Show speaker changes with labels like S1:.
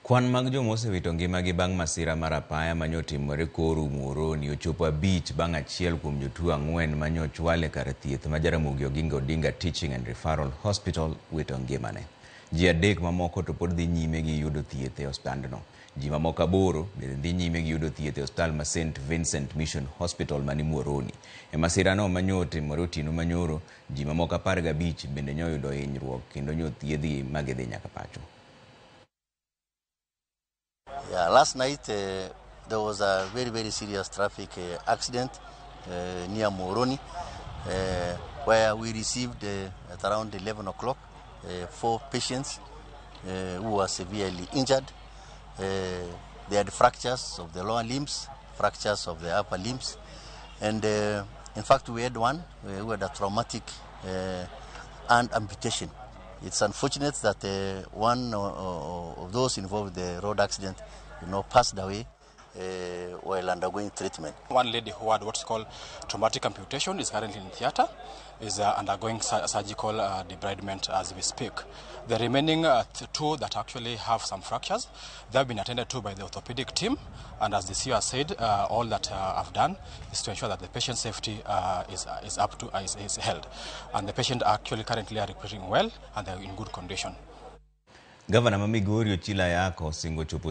S1: Kwan mag joma osewito ngimagi bang' masira mar apaya manyotimore Koru Muhoroni ochopo 5 bang' achiel kuom jotuo 4 manyochwal e kar thieth ma Jaramogi Oginga Odinga Teaching and Referral Hospital wito ngimane. Ji 3 mamoko to pod dhi nyime gi yudo thieth e osiptandno. Ji mamoko 8 bende dhi nyime gi yudo thieth e osiptal ma St. Vincent Mission Hospital mani Muhoroni. E masirano manyotimore otieno manyoro, ji mamoko 15 bende nyoyudo hinyruok kendo nyothiedhgi ma gidhi nyaka pacho.
S2: Yeah, last night there was a very, very serious traffic accident near Muhoroni, where we received at around 11 o'clock 4 patients who were severely injured. They had fractures of the lower limbs, fractures of the upper limbs, and in fact we had one who had a traumatic hand amputation. It's unfortunate that one of those involved in the road accident passed away while undergoing treatment.
S3: One lady who had what's called traumatic amputation is currently in theater, is undergoing surgical debridement as we speak. The remaining 2 that actually have some fractures, they have been attended to by the orthopedic team, and as the CEO has said, all that I've done is to ensure that the patient safety is held, and the patient actually currently are recuperating well and they're in good condition.
S1: Gavana ma Migori Ochilo Ayacko osingo chopo